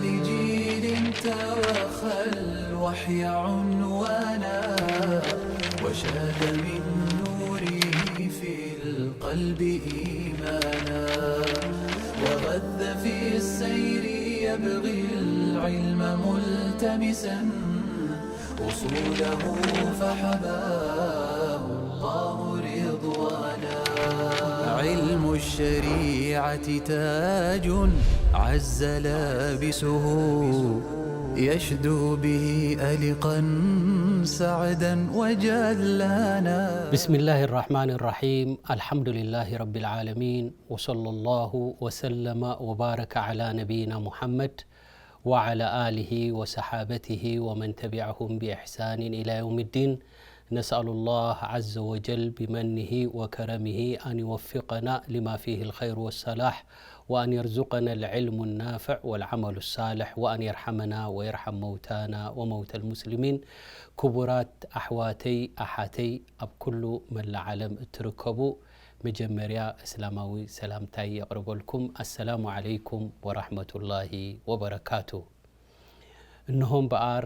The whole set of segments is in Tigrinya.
جيل توخى الوحي عنوانا، وشاد من نوره في القلب إيمانا، وغذ في السير يبغي العلم ملتمسا، أصوله فحباه الله رضوانا. علم الشريعة تاج عز لابسه، يشدو به ألقا سعدا وجلانا. بسم الله الرحمن الرحيم. الحمد لله رب العالمين، وصلى الله وسلم وبارك على نبينا محمد وعلى آله وصحابته ومن تبعهم بإحسان إلى يوم الدين. نسأل الله عز وجل بمنه وكرمه أن يوفقنا لما فيه الخير والصلاح، وأن يرزقنا العلم النافع والعمل الصالح، وأن يرحمنا ويرحم موتانا وموتى المسلمين. ክቡራት ኣሕዋተይ ኣሓተይ ኣብ ኩሉ መላእ ዓለም እትርከቡ፣ መጀመርያ እስላማዊ ሰላምታይ የቕርበልኩም። ኣሰላሙ ዓለይኩም ወራሕመቱላሂ ወበረካቱ። እንሆ እምበኣር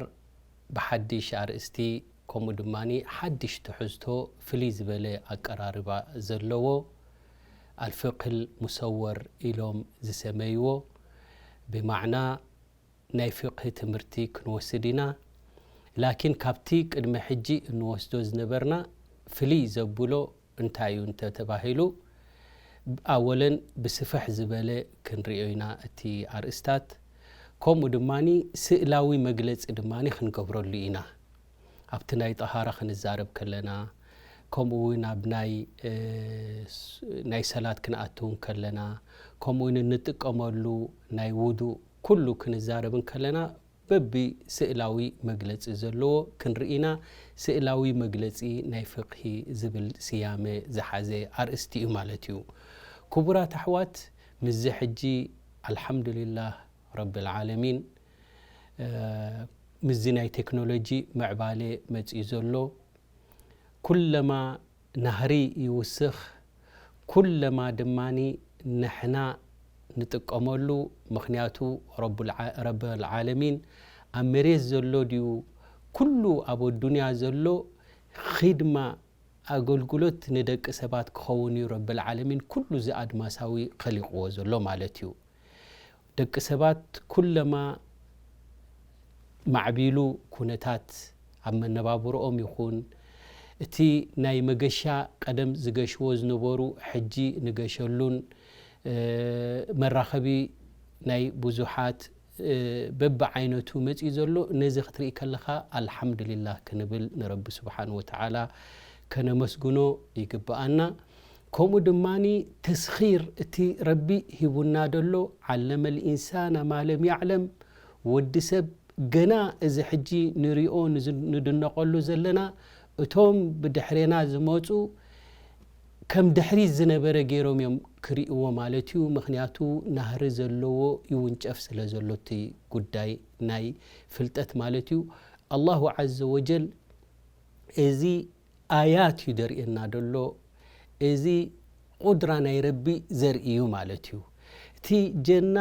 ብሓድሽ ኣርእስቲ፣ ከምኡ ድማ ሓድሽ ትሕዝቶ፣ ፍልይ ዝበለ ኣቀራርባ ዘለዎ ኣልፍቅህል ሙሰወር ኢሎም ዝሰመይዎ፣ ብማዕና ናይ ፍቅሂ ትምህርቲ ክንወስድ ኢና። ላኪን ካብቲ ቅድሚ ሕጂ እንወስዶ ዝነበርና ፍልይ ዘብሎ እንታይ እዩ እንተተባሂሉ፣ ኣወለን ብስፍሕ ዝበለ ክንሪኦ ኢና እቲ ኣርእስታት። ከምኡ ድማ ስእላዊ መግለጺ ድማ ክንገብረሉ ኢና። ኣብቲ ናይ ጠሃራ ክንዛረብ ከለና፣ ከምኡ እውን ኣብ ናይ፣ እ፣ ስ-፣ ናይ ሰላት ክንኣትው ከለና፣ ከምኡ እውን እንጥቀመሉ ናይ ውዱእ ኩሉ ክንዛረብ ከለና በቢ ስእላዊ መግለጺ ዘለዎ ክንርኢ ኢና። ስእላዊ መግለጺ ናይ ፍቅሂ ዝብል ስያመ ዝሓዘ ኣርእስቲ እዩ ማለት እዩ። ክቡራት ኣሕዋት፣ ምስዚ ሕጂ ኣልሓምዱሊላህ ረብል ዓለሚን፣ እ፣ ምስዚ ናይ ቴክኖሎጂ ምዕባለ መጺኡ ዘሎ፣ ኩለማ ናህሪ ይውስኽ፣ ኩለማ ድማ ንሕና ንጥቀመሉ። ምኽንያቱ ረቡል ዓ-፣ ረበል ዓለሚን ኣብ መሬት ዘሎ ድዩ፣ ኩሉ ኣብ ኣዱንያ ዘሎ ኺድማ፣ ኣገልግሎት ንደቂ ሰባት ክኸውን እዩ። ረበል ዓለሚን ኩሉ እዚ ኣድማሳዊ ኸሊቕዎ ዘሎ ማለት እዩ። ደቂ ሰባት ኩለማ ማዕቢሉ፣ ኩነታት ኣብ መነባብሮኦም ይኹን፣ እቲ ናይ መገሻ ቀደም ዝገሽዎ ዝነበሩ ሕጂ ንገሸሉን፣ እ፣ መራኸቢ ናይ ብዙሓት፣ እ፣ በብዓይነቱ መጺኡ ዘሎ፣ ነዚ ክትርኢ ከለኻ ኣልሓምዱሊላህ ክንብል ንረቢ ስብሓን ወተዓላ ከነመስግኖ ይግብኣና። ከምኡ ድማ ተስኺር እቲ ረቢ ሂቡና ደሎ፣ ዓለመ ልኢንሳና ማ ለም ያዕለም፣ ወዲ ሰብ ገና እዚ ሕጂ ንሪኦ ንዝ-፣ ንድነቐሉ ዘለና፣ እቶም ብድሕሬና ዝመፁ ከም ድሕሪት ዝነበረ ገይሮም እዮም ክርእይዎ ማለት እዩ። ምኽንያቱ ናህሪ ዘለዎ ይውንጨፍ ስለ ዘሎ እቲ ጉዳይ ናይ ፍልጠት ማለት እዩ። ኣላሁ ዓዘ ወጀል እዚ ኣያት እዩ ደርእየና ደሎ። እዚ ቁድራ ናይ ረቢ ዘርኢ እዩ ማለት እዩ። እቲ ጀና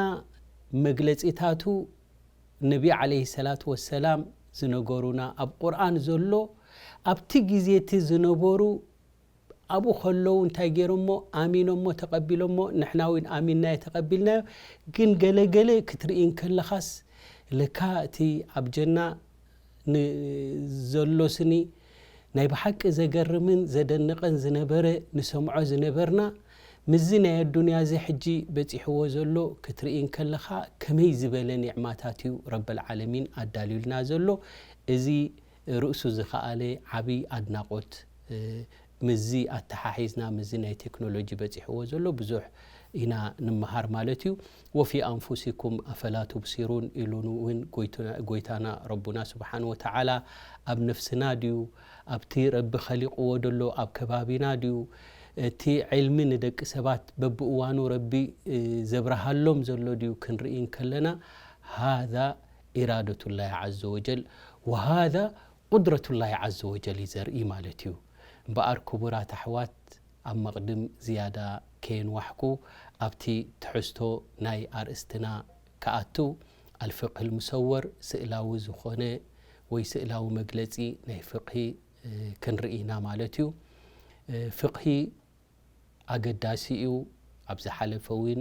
መግለጺታቱ ነቢ ዓለይሂ ሰላቱ ወሰላም ዝነገሩና ኣብ ቁርኣን ዘሎ፣ ኣብቲ ግዜ እቲ ዝነበሩ ኣብኡ ከለዉ እንታይ ገይሮሞ? ኣሚኖሞ፣ ተቐቢሎሞ፣ ንሕና እውን ኣሚንናዮ፣ ተቐቢልናዮ። ግን ገለ ገለ ክትርኢ እንከለኻስ፣ ለካ እቲ ኣብ ጀና ን-፣ ዘሎ ስኒ ናይ ብሓቂ ዘገርምን ዘደንቕን ዝነበረ፣ ንሰምዖ ዝነበርና፣ ምስዚ ናይ ኣዱንያ እዚ ሕጂ በጺሕዎ ዘሎ ክትርኢ እንከለኻ፣ ከመይ ዝበለ ኒዕማታት እዩ ረበል ዓለሚን ኣዳልዩልና ዘሎ። እዚ ርእሱ ዝኸኣለ ዓብዪ ኣድናቖት፣ እ፣ ምስዚ ኣተሓሒዝና፣ ምስዚ ናይ ቴክኖሎጂ በጺሕዎ ዘሎ ብዙሕ ኢና ንመሃር ማለት እዩ። "ወፊ ኣንፉሲኩም ኣፈላ ቱብሲሩን" ኢሉን እውን ጎይቱና-፣ ጎይታና ረቡና ስብሓን ወተዓላ፣ ኣብ ነፍስና ድዩ፣ ኣብቲ ረቢ ኸሊቕዎ ደሎ ኣብ ከባቢና ድዩ፣ እቲ ዕልሚ ንደቂ ሰባት በብእዋኑ ረቢ፣ እ፣ ዘብርሃሎም ዘሎ ድዩ ክንርኢ እንከለና፣ ሃዛ ኢራደቱላሂ ዓዘ ወጀል፣ ወሃዛ ቁድረቱላሂ ዓዘ ወጀል እዩ ዘርኢ ማለት እዩ። እምበኣር ክቡራት ኣሕዋት፣ ኣብ መቕድም ዝያዳ ከየንዋሕኩ ኣብቲ ትሕዝቶ ናይ ኣርእስትና ክኣቱ፣ ኣልፍቅህ ልሙሰወር ስእላዊ ዝኾነ ወይ ስእላዊ መግለጺ ናይ ፍቅሂ ክንርኢ ኢና ማለት እዩ። ፍቅሂ ኣገዳሲ እዩ። ኣብ ዝሓለፈ እውን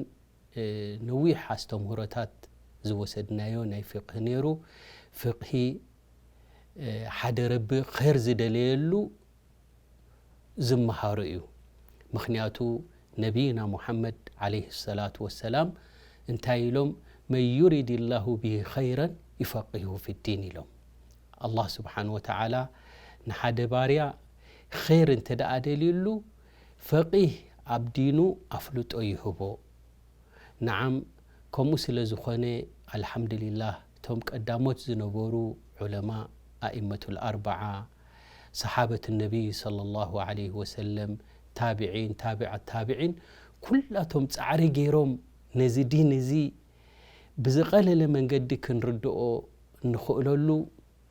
ነዊሕ ኣስተምህሮታት ዝወሰድናዮ ናይ ፍቅሂ ነይሩ። ፍቅሂ ሓደ ረቢ ኸይር ዝደለየሉ ዝመሃሩ እዩ። ምኽንያቱ ነቢይና ሙሓመድ ዓለይሂ ሰላቱ ወሰላም እንታይ ኢሎም? መን ዩሪድ ላሁ ብሂ ኸይረን ይፈቂሁ ፊዲን ኢሎም። ኣላህ ስብሓን ወተዓላ ንሓደ ባርያ ኸይር እንተ ደኣ ደልዩሉ ፈቂህ ኣብ ዲኑ ኣፍልጦ ይህቦ። ነዓም፣ ከምኡ ስለ ዝኾነ ኣልሓምዱሊላህ እቶም ቀዳሞት ዝነበሩ ዑለማ ኣኢመቱል ኣርበዓ፣ ሰሓበት ነቢይ ሰለላሁ ዓለይሂ ወሰለም፣ ታብዒን፣ ታብዓ ታብዒን፣ ኩላቶም ጻዕሪ ገይሮም ነዚ ዲን እዚ ብዝቐለለ መንገዲ ክንርድኦ ንኽእለሉ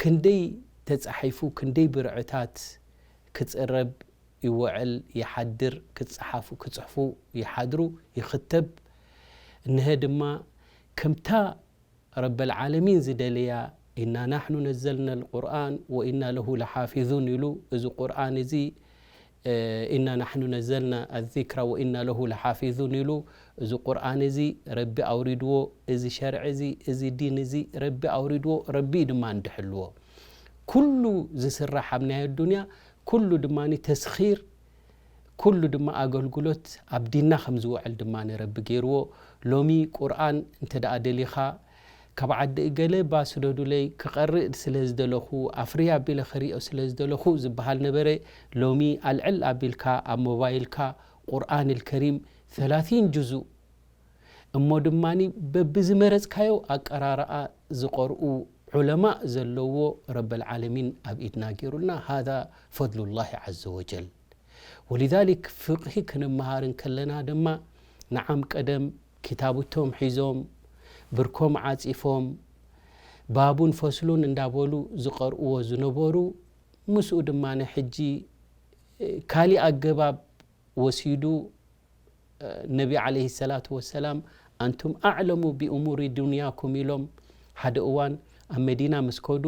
ክንደይ ተጻሒፉ፣ ክንደይ ብርዕታት ክጽረብ ይውዕል ይሓድር፣ ክጽሓፉ ክጽሕፉ ይሓድሩ ይኽተብ። እንሀ ድማ ከምታ ረበል ዓለሚን ዝደለያ ኢና ናሕኑ ነዘልና ልቁርኣን ወኢና ለሁ ለሓፊዙን ኢሉ፣ እዚ ቁርኣን እዚ ኢና ናሕኑ ነዘልና ኣዚክራ ወኢና ለሁ ለሓፊዙን ኢሉ፣ እዚ ቁርኣን እዚ ረቢ ኣውሪድዎ፣ እዚ ሸርዒ እዚ፣ እዚ ዲን እዚ ረቢ ኣውሪድዎ፣ ረቢ እዩ ድማ እንድሕልዎ። ኩሉ ዝስራሕ ኣብ ናይ ኣዱንያ ኩሉ ድማ ተስኺር፣ ኩሉ ድማ ኣገልግሎት ኣብ ዲንና ከም ዝውዕል ድማ ረቢ ገይርዎ። ሎሚ ቁርኣን እንተ ደኣ ደሊኻ ካብ ዓዲ እገለ ባ ስደዱለይ ክቐርእ ስለ ዝደለኹ፣ ኣፍርይ ኣቢለ ክሪኦ ስለ ዝደለኹ ዝበሃል ነበረ። ሎሚ ኣልዕል ኣቢልካ ኣብ ሞባይልካ ቁርኣን ልከሪም ሰላሲን ጁዙእ እሞ ድማ በብዝመረጽካዮ ኣቀራርኣ ዝቐርኡ ዑለማእ ዘለዎ ረበል ዓለሚን ኣብ ኢድና ገይሩልና። ሃዛ ፈድሉላሂ ዐዘ ወጀል። ወሊዛሊክ ፍቕሂ ክንመሃር እንከለና ድማ ንዓም ቀደም ኪታብቶም ሒዞም ብርኮም ዓጺፎም ባቡን ፈስሉን እንዳበሉ ዝቐርእዎ ዝነበሩ፣ ምስኡ ድማ ሕጂ ካሊእ ኣገባብ ወሲዱ ነቢ ዓለይሂ ሰላቱ ወሰላም ኣንቱም ኣዕለሙ ብእሙሪ ዱንያኩም ኢሎም። ሓደ እዋን ኣብ መዲና ምስ ከዱ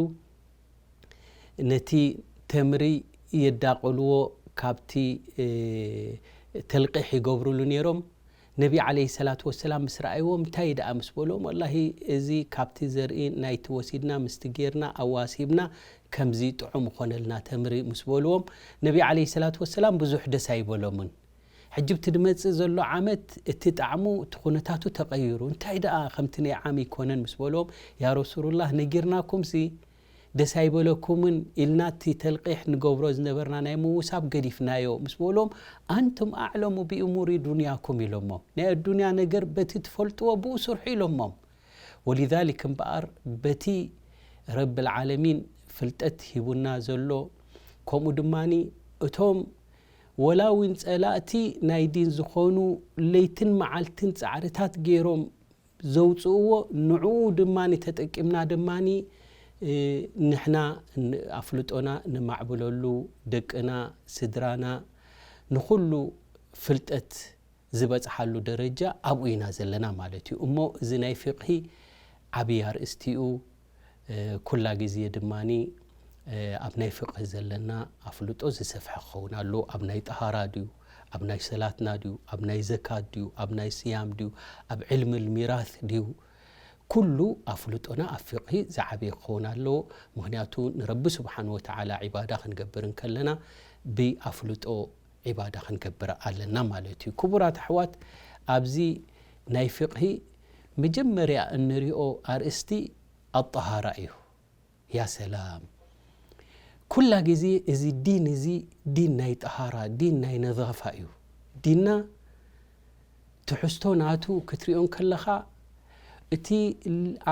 ነቲ ተምሪ የዳቕልዎ፣ ካብቲ ተልቂሕ ይገብሩሉ ነይሮም። ነቢ ዓለይሂ ሰላቱ ወሰላም ምስ ረኣይዎም እንታይ ደኣ ምስ በልዎም፣ ወላሂ እዚ ካብቲ ዘርኢ ናይቲ ወሲድና ምስቲ ጌርና ኣዋሲብና ከምዚ ጥዑም ኾነልና ተምሪ ምስ በልዎም፣ ነቢ ዓለይሂ ሰላቱ ወሰላም ብዙሕ ደስ ኣይበሎምን። ሕጂ ብቲ ድመጽእ ዘሎ ዓመት እቲ ጣዕሙ እቲ ኩነታቱ ተቐይሩ፣ እንታይ ደኣ ከምቲ ናይ ዓም ይኮነን ምስ በልዎም፣ ያ ረሱሉላህ ነጊርናኩምሲ ደስ ኣይበለኩምን ኢልና እቲ ተልቂሕ ንገብሮ ዝነበርና ናይ ምውሳብ ገዲፍናዮ ምስ በልዎም፣ ኣንቱም ኣዕለሙ ብእሙሪ ዱንያኩም ኢሎሞም። ናይ ኣዱንያ ነገር በቲ ትፈልጥዎ ብኡ ስርሑ ኢሎሞም። ወሊዛሊክ እምበኣር በቲ ረብል ዓለሚን ፍልጠት ሂቡና ዘሎ፣ ከምኡ ድማ እቶም ወላ እውን ጸላእቲ ናይ ዲን ዝኾኑ ለይትን መዓልትን ጻዕርታት ገይሮም ዘውጽእዎ፣ ንዕኡ ድማ ተጠቂምና ድማ ንሕና ኣፍልጦና ንማዕብለሉ፣ ደቅና፣ ስድራና፣ ንኹሉ ፍልጠት ዝበጽሓሉ ደረጃ ኣብኡ ኢና ዘለና ማለት እዩ። እሞ እዚ ናይ ፊቕሂ ዓብዪ ኣርእስቲ እዩ። ኩላ ግዜ ድማ ኣብ ናይ ፍቕሂ ዘለና ኣፍልጦ ዝሰፍሐ ክኸውን ኣለዎ። ኣብ ናይ ጠሃራ ድዩ፣ ኣብ ናይ ሰላትና ድዩ፣ ኣብ ናይ ዘካት ድዩ፣ ኣብ ናይ ስያም ድዩ፣ ኣብ ዕልምል ሚራስ ድዩ፣ ኩሉ ኣፍልጦና ኣብ ፊቕሂ ዝዓበየ ክኸውን ኣለዎ። ምኽንያቱ ንረቢ ስብሓን ወተዓላ ዒባዳ ክንገብር እንከለና ብኣፍልጦ ዒባዳ ክንገብር ኣለና ማለት እዩ። ክቡራት ኣሕዋት፣ ኣብዚ ናይ ፊቕሂ መጀመርያ እንሪኦ ኣርእስቲ ኣጠሃራ እዩ። ያ ሰላም! ኩላ ግዜ እዚ ዲን እዚ ዲን ናይ ጠሃራ፣ ዲን ናይ ነዛፋ እዩ። ዲንና ትሕዝቶ ናቱ ክትሪኦ እንከለኻ፣ እቲ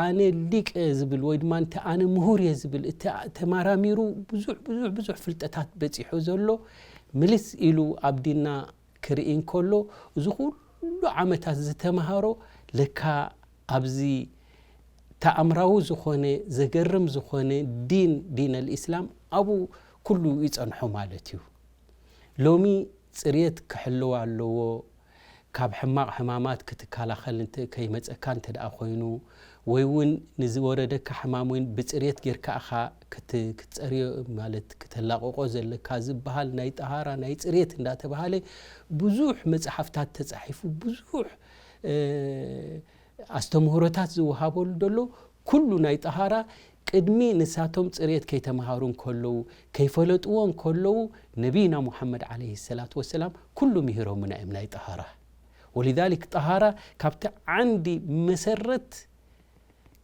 ኣነ ሊቅ እየ ዝብል ወይ ድማ እቲ ኣነ ምሁር እየ ዝብል፣ እቲ ተመራሚሩ ብዙሕ፣ ብዙሕ፣ ብዙሕ ፍልጠታት በጺሑ ዘሎ፣ ምልስ ኢሉ ኣብ ዲንና ክርኢ እንከሎ፣ እዚ ኩሉ ዓመታት ዝተምሃሮ ለካ ኣብዚ ተኣምራዊ ዝኾነ፣ ዘገርም ዝኾነ ዲን፣ ዲን ኣልኢስላም ኣብኡ ኩሉ ይጸንሖ ማለት እዩ። ሎሚ ጽርየት ክሕልው ኣለዎ። ካብ ሕማቕ ሕማማት ክትከላኸል እንተ-፣ ከይመጸካ እንተ ደኣ ኮይኑ፣ ወይ እውን ንዝወረደካ ሕማም ወይ ብጽሬት ጌርካ ኢኻ ክት-፣ ክትጸርዮ ማለት ክተላቕቆ ዘለካ ዝበሃል ናይ ጠሃራ፣ ናይ ጽሬት እንዳተባሃለ ብዙሕ መጽሓፍታት ተጻሒፉ፣ ብዙሕ፣ እ፣ ኣስተምህሮታት ዝወሃበሉ ዘሎ። ኩሉ ናይ ጠሃራ ቅድሚ ንሳቶም ጽሬት ከይተምሃሩ እንከለዉ፣ ከይፈለጥዎ እንከለዉ፣ ነቢይና ሙሓመድ ዓለይሂ ሰላቱ ወሰላም ኩሉ ምሂሮምና እዮም ናይ ጠሃራ። ወሊዛሊክ ጠሃራ ካብቲ ዓንዲ መሰረት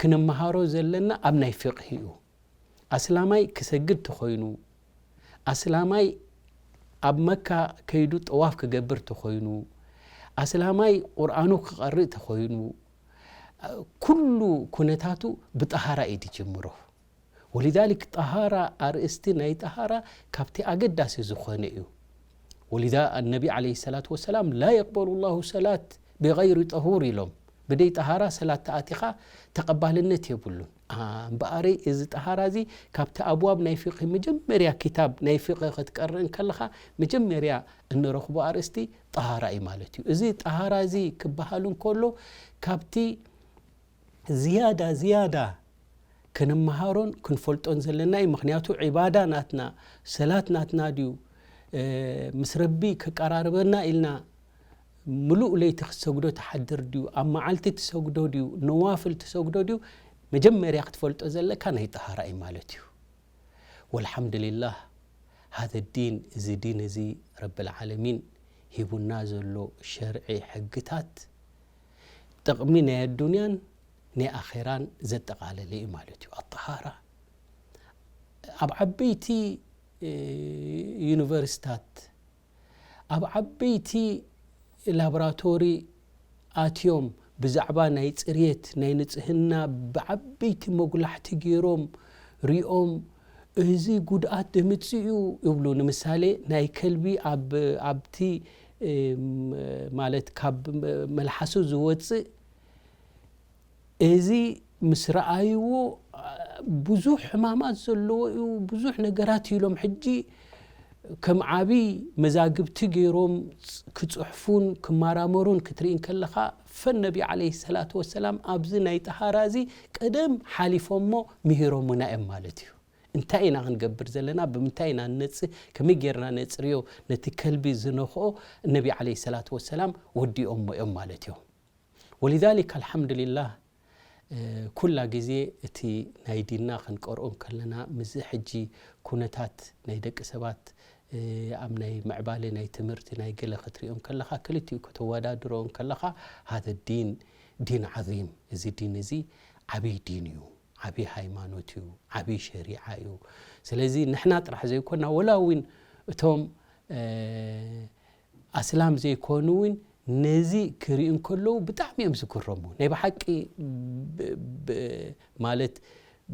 ክንመሃሮ ዘለና ኣብ ናይ ፊቕሂ እዩ። ኣስላማይ ክሰግድ ተኾይኑ፣ ኣስላማይ ኣብ መካ ከይዱ ጠዋፍ ክገብር ተኾይኑ፣ ኣስላማይ ቁርኣኑ ክቐርእ ተኾይኑ፣ ኩሉ ኩነታቱ ብጠሃራ እዩ ዝጅምሮ። ወሊዛሊክ ጠሃራ፣ ኣርእስቲ ናይ ጠሃራ ካብቲ ኣገዳሲ ዝኾነ እዩ። ወሊዛ ኣነቢ ዓለይሂ ሰላቱ ወሰላም፣ "ላ የቅበሉ ላሁ ሰላት ብገይሪ ጠሁር" ኢሎም። ብደይ ጠሃራ ሰላት ተኣቲኻ ተቐባልነት የብሉን። ኣ፣ እምበኣረይ እዚ ጠሃራ እዚ ካብቲ ኣብዋብ ናይ ፊቕሂ፣ መጀመርያ ኪታብ ናይ ፊቕሂ ክትቀርእ እንከለኻ መጀመርያ እንረኽቦ ኣርእስቲ ጠሃራ እዩ ማለት እዩ። እዚ ጠሃራ እዚ ክበሃል እንከሎ ካብቲ ዝያዳ፣ ዝያዳ ክንመሃሮን ክንፈልጦን ዘለና እዩ። ምኽንያቱ ዒባዳ ናትና፣ ሰላት ናትና ድዩ፣ እ፣ ምስ ረቢ ከቀራርበና ኢልና ምሉእ ለይቲ ክትሰግዶ ትሓድር ድዩ፣ ኣብ መዓልቲ ትሰግዶ ድዩ፣ ነዋፍል ትሰግዶ ድዩ፣ መጀመርያ ክትፈልጦ ዘለካ ናይ ጠሃራ እዩ ማለት እዩ። ወልሓምዱሊላህ፣ ሃዘ ዲን፣ እዚ ዲን እዚ ረብል ዓለሚን ሂቡና ዘሎ ሸርዒ ሕግታት ጥቕሚ ናይ ኣዱንያን ናይ ኣኼራን ዘጠቓለለ እዩ ማለት እዩ። ኣጠሃራ ኣብ ዓበይቲ፣ እ፣ ዩኒቨርሲታት፣ ኣብ ዓበይቲ ላቦራቶሪ ኣትዮም ብዛዕባ ናይ ጽርየት፣ ናይ ንጽህና ብዓበይቲ መጉላሕቲ ገይሮም ሪኦም፣ እዚ ጉድኣት ዘምጽእ እዩ ይብሉ። ንምሳሌ ናይ ከልቢ ኣብ፣ ኣብቲ፣ እም፣ ማለት ካብ መልሓሱ ዝወጽእ፣ እዚ ምስ ረኣይዎ፣ ብዙሕ ሕማማት ዘለዎ እዩ፣ ብዙሕ ነገራት እዩ ኢሎም። ሕጂ ከም ዓቢ መዛግብቲ ገይሮም ክጽሕፉን ክመራመሩን ክትርኢ እንከለኻ፣ ፈነቢ ዓለይሂ ሰላቱ ወሰላም ኣብዚ ናይ ጠሃራ እዚ ቀደም ሓሊፎሞ ምሂሮምና እዮም ማለት እዩ። እንታይ ኢና ክንገብር ዘለና? ብምንታይ ኢና ንነጽህ? ከመይ ጌርና ነጽርዮ? ነቲ ከልቢ ዝነኽኦ ነቢ ዓለይሂ ሰላቱ ወሰላም ወዲኦሞ እዮም ማለት እዮም። ወሊዛሊክ ኣልሓምዱሊላህ፣ እ፣ ኩላ ግዜ እቲ ናይ ዲንና ክንቀርኦ እንከለና፣ ምስዚ ሕጂ ኩነታት ናይ ደቂ ሰባት፣ እ፣ ኣብ ናይ ምዕባለ ናይ ትምህርቲ ናይ ገለ ክትሪኦ እንከለኻ፣ ክልቲኡ ከተወዳድሮ እንከለኻ፣ ሃዘ ዲን ዲን ዓዚም፣ እዚ ዲን እዚ ዓብዪ ዲን እዩ፣ ዓብዪ ሃይማኖት እዩ፣ ዓብዪ ሸሪዓ እዩ። ስለዚ ንሕና ጥራሕ ዘይኮና፣ ወላ እውን እቶም፣ እ፣ ኣስላም ዘይኮኑ እውን ነዚ ክርእዩ እንከለዉ ብጣዕሚ እዮም ዝግረሙ። ናይ ብሓቂ ብ-፣ ብ-፣ ማለት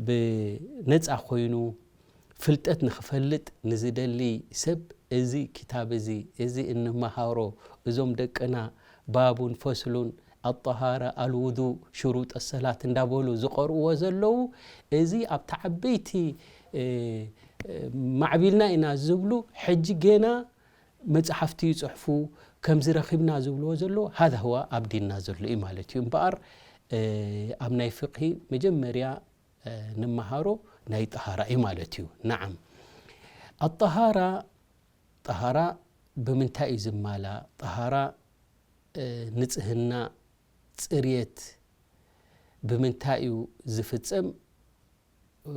ብነጻ ኮይኑ ፍልጠት ንኽፈልጥ ንዝደሊ ሰብ፣ እዚ ክታብ እዚ፣ እዚ እንመሃሮ፣ እዞም ደቅና ባቡን ፈስሉን ኣጠሃራ፣ ኣልውዱእ፣ ሽሩጥ ሰላት እንዳበሉ ዝቐርእዎ ዘለዉ፣ እዚ ኣብቲ ዓበይቲ፣ እ፣ እ፣ ማዕቢልና ኢና ዝብሉ፣ ሕጂ ጌና መጽሓፍቲ ይጽሕፉ፣ ከምዚ ረኺብና ዝብልዎ ዘለዉ፣ ሃዛ ህዋ ኣብ ዲንና ዘሎ እዩ ማለት እዩ። እምበኣር፣ እ፣ ኣብ ናይ ፍቅሂ መጀመርያ፣ እ፣ ንመሃሮ ናይ ጠሃራ እዩ ማለት እዩ። ነዓም። ኣጠሃራ፣ ጠሃራ ብምንታይ እዩ ዝማላ? ጠሃራ፣ እ፣ ንጽህና፣ ጽርየት ብምንታይ እዩ ዝፍጸም? እ፣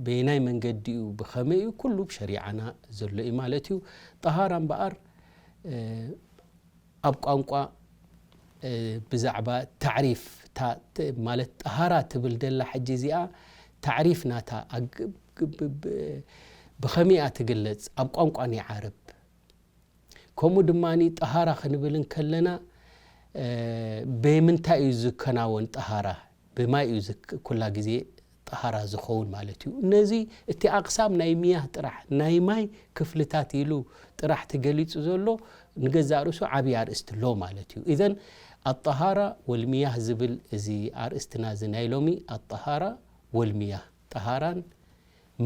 በየናይ መንገዲ እዩ? ብኸመይ እዩ? ኩሉ ብሸሪዓና ዘሎ እዩ ማለት እዩ። ጠሃራ እምበኣር፣ እ፣ ኣብ ቋንቋ፣ እ፣ ብዛዕባ ታዕሪፍ፣ ታ-፣ ት-፣ ማለት ጠሃራ ትብል ደላ ሕጂ እዚኣ ታዕሪፍ ናታ ኣግ-፣ ብ-፣ ብ-፣ ብ-፣ ብኸመይ እያ ትግለጽ? ኣብ ቋንቋ ናይ ዓረብ። ከምኡ ድማ ጠሃራ ክንብል እንከለና፣ እ፣ ብምንታይ እዩ ዝከናወን ጠሃራ? ብማይ እዩ ዝክ-፣ ኩላ ግዜ ጠሃራ ዝኸውን ማለት እዩ። ነዚ እቲ ኣቕሳም ናይ ሚያህ ጥራሕ፣ ናይ ማይ ክፍልታት ኢሉ ጥራሕ ተገሊጹ ዘሎ ንገዛእ ርእሱ ዓብዪ ኣርእስቲ ኣሎ ማለት እዩ። ኢዘን ኣጠሃራ ወልሚያህ ዝብል እዚ ኣርእስትና እዚ ናይ ሎሚ ኣጠሃራ ወልሚያህ፣ ጠሃራን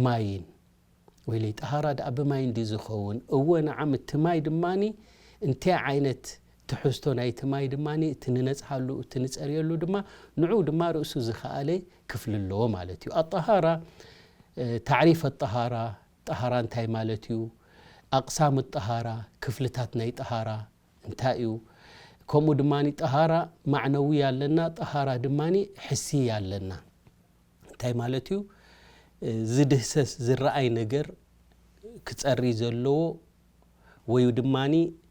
ማይን። ወይለይ፣ ጠሃራ ደኣ ብማይ እንዲ ዝኸውን? እወ፣ ነዓም፣ እቲ ማይ ድማኒ እንታይ ዓይነት ትሕዝቶ ናይቲ ማይ ድማ እቲ ንነጽሃሉ፣ እቲ ንጸርየሉ ድማ ንዑ ድማ ርእሱ ዝኸኣለ ክፍሊ ኣለዎ ማለት እዩ። ኣጠሃራ፣ እ፣ ታዕሪፍ ኣጠሃራ፣ ጠሃራ እንታይ ማለት እዩ? ኣቕሳም ጠሃራ፣ ክፍልታት ናይ ጠሃራ እንታይ እዩ? ከምኡ ድማ ጠሃራ ማዕነዊ ኣለና፣ ጠሃራ ድማ ሕሲ ኣለና። እንታይ ማለት እዩ? እ፣ ዝድህሰስ ዝረኣይ ነገር ክጸሪ ዘለዎ ወይ ድማ፣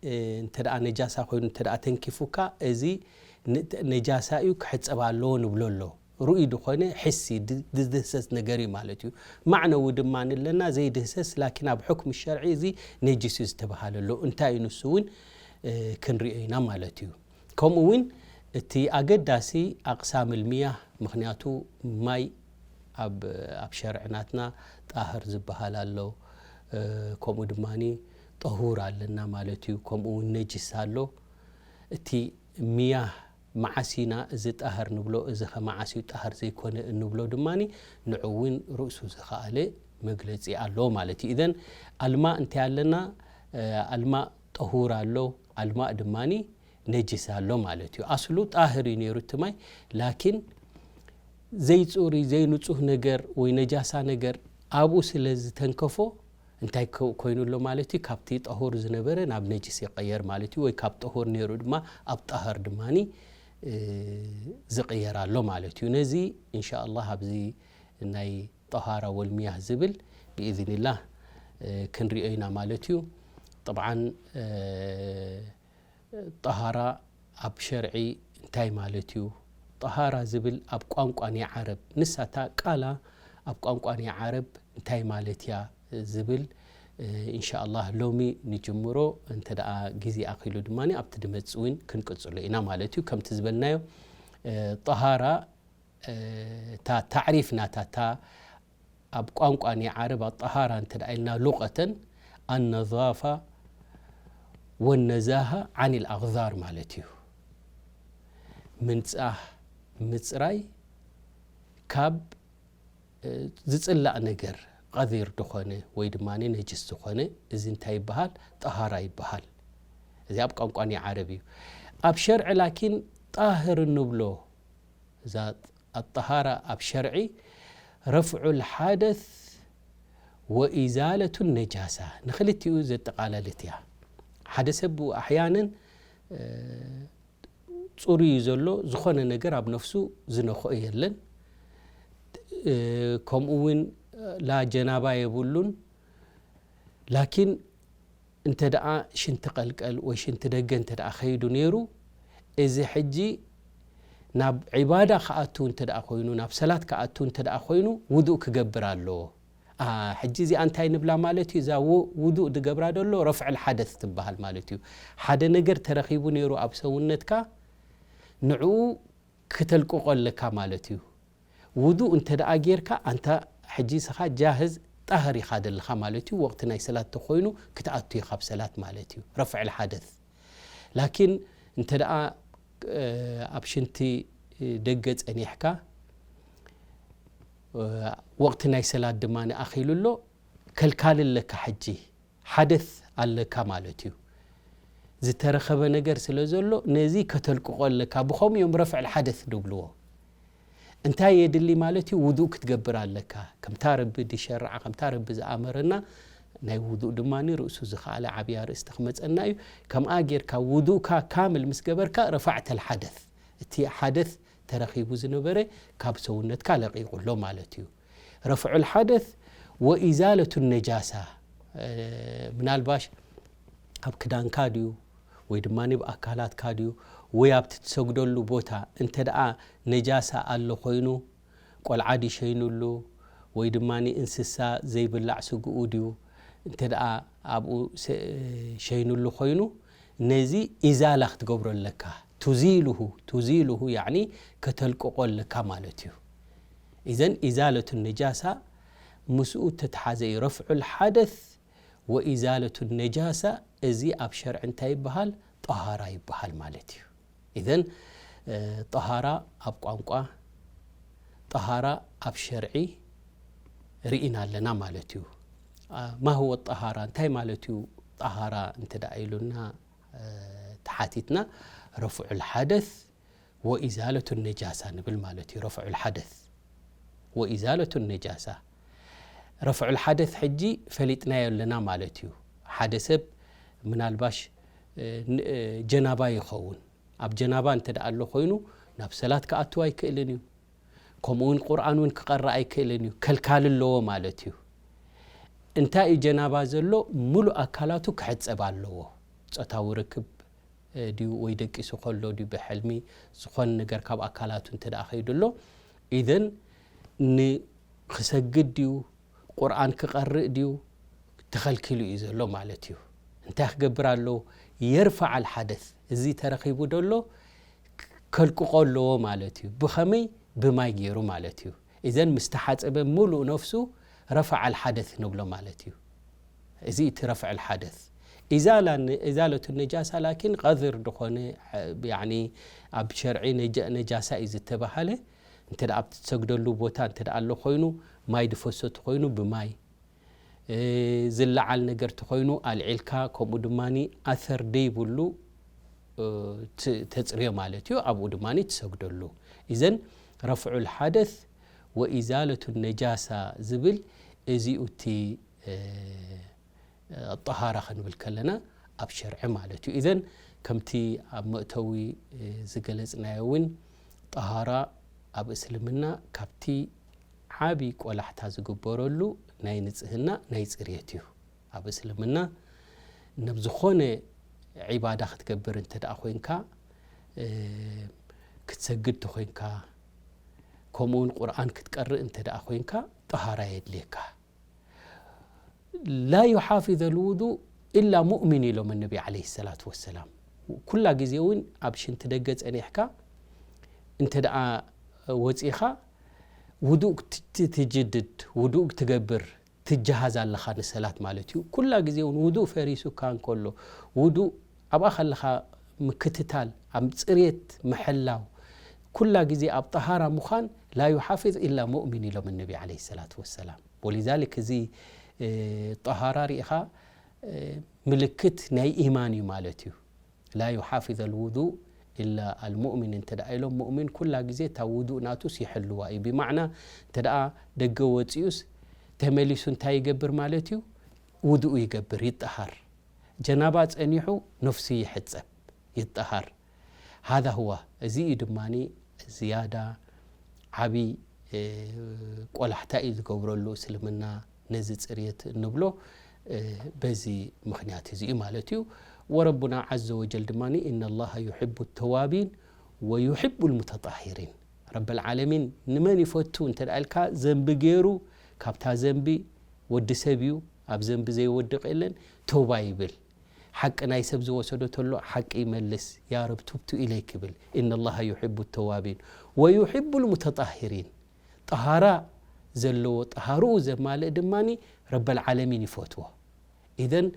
እ፣ እንተ ደኣ ነጃሳ ኮይኑ እንተ ደኣ ተንኪፉካ፣ እዚ ን-፣ ነጃሳ እዩ ክሕጸብ ኣለዎ ንብሎ ኣሎ። ርኡይ ዝኾነ ሕሲ ድ-፣ ዝድህሰስ ነገር እዩ ማለት እዩ። ማዕነዊ ድማ ኣለና ዘይድህሰስ፣ ላኪን ኣብ ሕክም ሸርዒ እዚ ነጅስ እዩ ዝተባሃለ ኣሎ። እንታይ እዩ ንሱ እውን፣ እ፣ ክንሪኦ ኢና ማለት እዩ። ከምኡ እውን እቲ ኣገዳሲ ኣቕሳም ልምያህ፣ ምኽንያቱ ማይ ኣብ፣ ኣብ ሸርዕናትና ጣህር ዝበሃል ኣሎ፣ እ፣ ከምኡ ድማ ጠሁር ኣለና ማለት እዩ። ከምኡ እውን ነጅስ ኣሎ። እቲ ምያህ መዓስ ኢና እዚ ጣህር ንብሎ፣ እዚ ኸ መዓስ እዩ ጣህር ዘይኮነ እንብሎ ድማ ንዑ እውን ርእሱ ዝኸኣለ መግለጺ ኣለዎ ማለት እዩ። ኢዘን ኣልማእ እንታይ ኣለና? እ፣ ኣልማእ ጠሁር ኣሎ፣ ኣልማእ ድማ ነጅስ ኣሎ ማለት እዩ። ኣስሉ ጣህር እዩ ነይሩ እቲ ማይ፣ ላኪን ዘይጽሩይ፣ ዘይንጹህ ነገር ወይ ነጃሳ ነገር ኣብኡ ስለ ዝተንከፎ እንታይ ኮ-፣ ኮይኑ ኣሎ ማለት እዩ? ካብቲ ጠሁር ዝነበረ ናብ ነጅስ ይቐየር ማለት እዩ፣ ወይ ካብ ጠሁር ነይሩ ድማ ኣብ ጣህር ድማኒ፣ እ፣ ዝቕየር ኣሎ ማለት እዩ። ነዚ ኢንሻ ኣላህ ኣብዚ ናይ ጠሃራ ወልሚያህ ዝብል ብኢዝኒላህ፣ እ፣ ክንሪኦ ኢና ማለት እዩ። ጠብዓን፣ እ፣ ጠሃራ ኣብ ሸርዒ እንታይ ማለት እዩ? ጠሃራ ዝብል ኣብ ቋንቋ ናይ ዓረብ፣ ንሳ እታ ቃላ ኣብ ቋንቋ ናይ ዓረብ እንታይ ማለት እያ ዝብል፣ እ፣ ኢንሻ ኣላህ ሎሚ ንጅምሮ፣ እንተ ደኣ ግዜ ኣኺሉ ድማ ኣብቲ ድመጽእ እውን ክንቅጽሎ ኢና ማለት እዩ። ከምቲ ዝበልናዮ፣ እ፣ ጠሃራ፣ እ፣ እታ ታዕሪፍ ናታ፣ እታ ኣብ ቋንቋ ናይ ዓረብ ኣጠሃራ እንተ ደኣ ኢልና ሉቐተን ኣነዛፋ ወነዛሃ ዓን ልኣቕዛር ማለት እዩ። ምንጻህ፣ ምጽራይ ካብ፣ እ፣ ዝጽላእ ነገር፣ ቐዚር ዝኾነ ወይ ድማ ነጅስ ዝኾነ፣ እዚ እንታይ ይበሃል? ጠሃራ ይበሃል። እዚ ኣብ ቋንቋ ናይ ዓረብ እዩ። ኣብ ሸርዒ ላኪን ጣህር እንብሎ፣ እዛ ኣጠሃራ ኣብ ሸርዒ ረፍዑ ልሓደስ ወኢዛለቱ ነጃሳ፣ ንኽልቲኡ ዘጠቓለለት እያ። ሓደ ሰብ ኣሕያንን፣ እ፣ ጽሩይ እዩ ዘሎ፣ ዝኾነ ነገር ኣብ ነፍሱ ዝነኽኦ የለን። እ፣ ከምኡ እውን ላ ጀናባ የብሉን። ላኪን እንተ ደኣ ሽንቲ ቀልቀል ወይ ሽንቲ ደገ እንተ ደኣ ኸይዱ ነይሩ፣ እዚ ሕጂ ናብ ዒባዳ ክኣቱ እንተ ደኣ ኮይኑ፣ ናብ ሰላት ክኣቱ እንተ ደኣ ኮይኑ፣ ውዱእ ክገብር ኣለዎ። ኣ፣ ሕጂ እዚኣ እንታይ ንብላ ማለት እዩ? እዛ ው-፣ ውዱእ ዝገብራ ዘሎ ረፍዕ ልሓደስ ትበሃል ማለት እዩ። ሓደ ነገር ተረኺቡ ነይሩ ኣብ ሰውነትካ፣ ንዕኡ ክተልቅቆ ኣለካ ማለት እዩ። ውዱእ እንተ ደኣ ጌርካ፣ ኣንታ ሕጂ ስኻ ጃህዝ ጣህር ኢኻ ዘለኻ ማለት እዩ። ወቕቲ ናይ ሰላት ተኾይኑ ክትኣቱ ኢኻ ኣብ ሰላት ማለት እዩ። ረፍዕ ልሓደስ። ላኪን እንተ ደኣ፣ እ፣ ኣብ ሽንቲ ደገ ጸኒሕካ፣ እ፣ ወቕቲ ናይ ሰላት ድማ ኣኺሉ ኣሎ፣ ከልካሊ ኣለካ ሕጂ። ሓደስ ኣለካ ማለት እዩ። ዝተረኸበ ነገር ስለ ዘሎ ነዚ ከተልቅቆ ኣለካ። ብኸምኡ እዮም ረፍዕ ልሓደስ ዝብልዎ። እንታይ የድሊ ማለት እዩ? ውዱእ ክትገብር ኣለካ። ከምታ ረቢ ዝሸርዓ፣ ከምታ ረቢ ዝኣመረና፣ ናይ ውዱእ ድማ ርእሱ ዝኸኣለ ዓብያ ርእስቲ ክመጸና እዩ። ከምኣ ጌርካ ውዱእካ ካምል ምስ ገበርካ ረፋዕተ ልሓደስ፣ እቲ ሓደስ ተረኺቡ ዝነበረ ካብ ሰውነትካ ለቒቑ ኣሎ ማለት እዩ። ረፍዑ ልሓደስ ወኢዛለቱ ነጃሳ፣ እ፣ ምናልባሽ ኣብ ክዳንካ ድዩ ወይ ድማ ኣብ ኣካላትካ ድዩ ወይ ኣብቲ ትሰግደሉ ቦታ እንተ ደኣ ነጃሳ ኣሎ ኮይኑ፣ ቆልዓ ድዩ ሸይኑሉ ወይ ድማ እንስሳ ዘይብላዕ ስግኡ ድዩ እንተ ደኣ ኣብኡ ሰ-፣ ሸይኑሉ ኮይኑ፣ ነዚ ኢዛላ ክትገብሮ ኣለካ። ቱዚሉሁ፣ ቱዚሉሁ ያዕኒ ከተልቅቆ ኣለካ ማለት እዩ። ኢዘን ኢዛለቱ ነጃሳ ምስኡ እተተሓዘ እዩ። ረፍዑ ልሓደስ ወኢዛለቱ ነጃሳ፣ እዚ ኣብ ሸርዒ እንታይ ይበሃል? ጠሃራ ይበሃል ማለት እዩ። ኢዘን፣ እ፣ ጠሃራ ኣብ ቋንቋ፣ ጠሃራ ኣብ ሸርዒ ርኢና ኣለና ማለት እዩ። ኣ፣ ማ ሁወ ጠሃራ? እንታይ ማለት እዩ ጠሃራ እንተ ደኣ ኢሉና፣ ተሓቲትና ረፍዑል ሓደስ ወኢዛለቱ ነጃሳ ንብል ማለት እዩ። ረፍዑል ሓደስ ወኢዛለቱ ነጃሳ። ረፍዑል ሓደስ ሕጂ ፈሊጥናዮ ኣለና ማለት እዩ። ሓደ ሰብ ምናልባሽ ጀናባ ይኸውን። ኣብ ጀናባ እንተ ደኣ ኣሎ ኮይኑ ናብ ሰላት ክኣትው ኣይክእልን እዩ። ከምኡ እውን ቁርኣን እውን ክቐርእ ኣይክእልን እዩ። ከልካል ኣለዎ ማለት እዩ። እንታይ እዩ ጀናባ ዘሎ? ሙሉእ ኣካላቱ ክሕጸብ ኣለዎ። ጾታዊ ርክብ ድዩ ወይ ደቂሱ ከሎ ድዩ ብሕልሚ ዝኾነ ነገር ካብ ኣካላቱ እንተ ደኣ ከይዱ ኣሎ፣ ኢዘን ንክሰግድ ድዩ ቁርኣን ክቐርእ ድዩ ተኸልኪሉ እዩ ዘሎ ማለት እዩ። እንታይ ክገብር ኣለዎ? የርፋዕ ኣልሓደስ፣ እዚ ተረኺቡ ደሎ ከልቅቆ ኣለዎ ማለት እዩ። ብኸመይ? ብማይ ገይሩ ማለት እዩ። ኢዘን ምስ ተሓጸበ ሙሉእ ነፍሱ ረፈዕ ኣልሓደስ ንብሎ ማለት እዩ። እዚ እቲ ረፍዕ ኣልሓደስ። ኢዛለቱ ነጃሳ ላኪን ቀዝር ዝኾነ ኣብ ሸርዒ ነጃሳ እዩ ዝተባሃለ። እንተ ኣብ ትሰግደሉ ቦታ እንተ ኣሎ ኮይኑ ማይ ድፈሶ ኮይኑ ብማይ ዝለዓል ነገር ተኮይኑ ኣልዒልካ ከምኡ ድማ ኣሰር ደይብሉ ተፅርዮ ማለት እዩ። ኣብኡ ድማ ትሰግደሉ። ኢዘን ረፍዑል ሓደስ ወኢዛለቱ ነጃሳ ዝብል እዚኡ እቲ ጠሃራ ክንብል ከለና ኣብ ሸርዒ ማለት እዩ። ኢዘን ከምቲ ኣብ መእተዊ ዝገለፅናዮ እውን ጠሃራ ኣብ እስልምና ካብቲ ዓቢ ቆላሕታ ዝግበረሉ ናይ ንጽህና ናይ ጽርየት እዩ። ኣብ እስልምና ናብ ዝኾነ ዒባዳ ክትገብር እንተ ደኣ ኮይንካ ክትሰግድ ተኮይንካ ከምኡውን ቁርኣን ክትቀርእ እንተ ደኣ ኮይንካ ጠሃራ የድልየካ። ላ ዩሓፊዘ ልውዱእ ኢላ ሙእሚን ኢሎም ነቢ ዓለይሂ ሰላቱ ወሰላም። ኩላ ግዜ እውን ኣብ ሽንቲ ደገ ጸኒሕካ እንተ ደኣ ወጺኻ ውዱእ ትጅድድ ውዱእ ትገብር ትጀሃዝ ኣለኻ ንሰላት ማለት እዩ። ኩላ ግዜ እውን ውዱእ ፈሪሱካ እንከሎ ውዱእ ኣብኣ ከለኻ ምክትታል ኣብ ጽሬት ምሕላው ኩላ ግዜ ኣብ ጠሃራ ምዃን ላ ዩሓፊዝ ኢላ ሙእሚን ኢሎም ነቢ ዓለይሂ ሰላቱ ወሰላም። ወሊዛሊክ እዚ ጠሃራ ርኢኻ ምልክት ናይ ኢማን እዩ ማለት እዩ። ላ ዩሓፊዝ ኣልውዱእ ኢላ ኣልሙእሚን እንተ ደኣ ኢሎም ሙእሚን ኩላ ግዜ እታ ውዱእ ናቱስ ይሕልዋ እዩ። ብማዕና እንተ ደኣ ደገ ወፂኡስ ተመሊሱ እንታይ ይገብር ማለት እዩ? ውዱእ ይገብር፣ ይጠሃር። ጀናባ ጸኒሑ ነፍሱ ይሕጸብ፣ ይጠሃር። ሃዛ ሁዋ፣ እዚ እዩ ድማ ዝያዳ ዓቢ ቆላሕታ እዩ ዝገብረሉ እስልምና ነዚ ጽርየት እንብሎ በዚ ምኽንያት እዚ እዩ ማለት እዩ። ወረቡና ዓዘ ወጀል ድማ ኢነ ላሃ ዩሕቡ ተዋቢን ወዩሕቡ ልሙተጣሂሪን። ረበል ዓለሚን ንመን ይፈቱ እንተ ደኣ ኢልካ ዘንቢ ገይሩ ካብታ ዘንቢ ወዲ ሰብ እዩ ኣብ ዘንቢ ዘይወድቕ የለን ተውባ ይብል። ሓቂ ናይ ሰብ ዝወሰዶ ተሎ ሓቂ ይመልስ ያ ረብ ቱብቱ ኢለይክ ይብል። ኢነ ላሃ ዩሕቡ ተዋቢን ወዩሕቡ ልሙተጣሂሪን። ጠሃራ ዘለዎ ጠሃርኡ ዘማልእ ድማ ረበል ዓለሚን ይፈትዎ። ኢዘን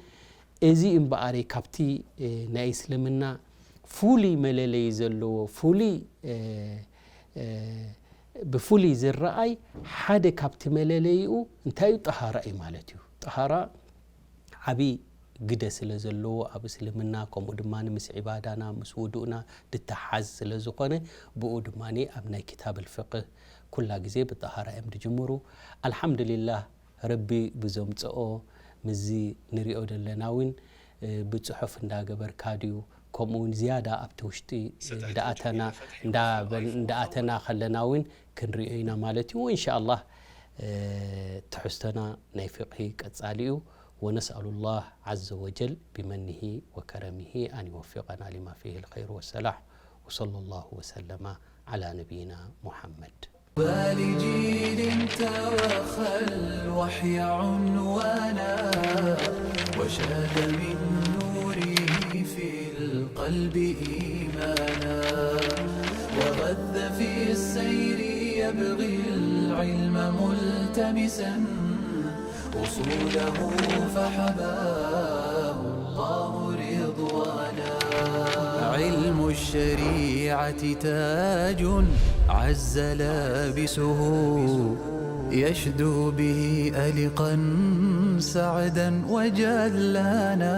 እዚ እምበኣረይ ካብቲ ናይ እስልምና ፍሉይ መለለይ ዘለዎ ፍሉይ ብፍሉይ ዝረኣይ ሓደ ካብቲ መለለይኡ እንታይ እዩ? ጠሃራ እዩ ማለት እዩ። ጠሃራ ዓቢ ግደ ስለ ዘለዎ ኣብ እስልምና ከምኡ ድማ ምስ ዒባዳና ምስ ውዱእና ድተሓዝ ስለ ዝኾነ ብኡ ድማ ኣብ ናይ ክታብ ልፍቅህ ኩላ ግዜ ብጠሃራ እዮም ድጅምሩ። ኣልሓምዱሊላህ ረቢ ብዘምፀኦ ምዚ ንሪኦ ዘለና እውን ብፅሑፍ እንዳገበርካ ድዩ ከምኡ እውን ዝያዳ ኣብቲ ውሽጢ እንዳኣተና እንዳኣተና ከለና እውን ክንሪኦ ኢና ማለት እዩ። ወኢንሻ ኣላህ ትሕዝቶና ናይ ፊቅሂ ቀጻሊ እዩ። ونسأل الله عز وجل بمنه وكرمه أن يوفقنا لما فيه الخير والصلاح وصلى الله وسلم على نبينا محمد. طوبى لجيل توخى الوحي عنوانا وشاد من نوره في القلب إيمانا وغذ في السير يبغي العلم ملتمسا أصوله فحباه الله رضوانا. علم الشريعة تاج عز لابسه يشدو به ألقا سعدا وجلانا.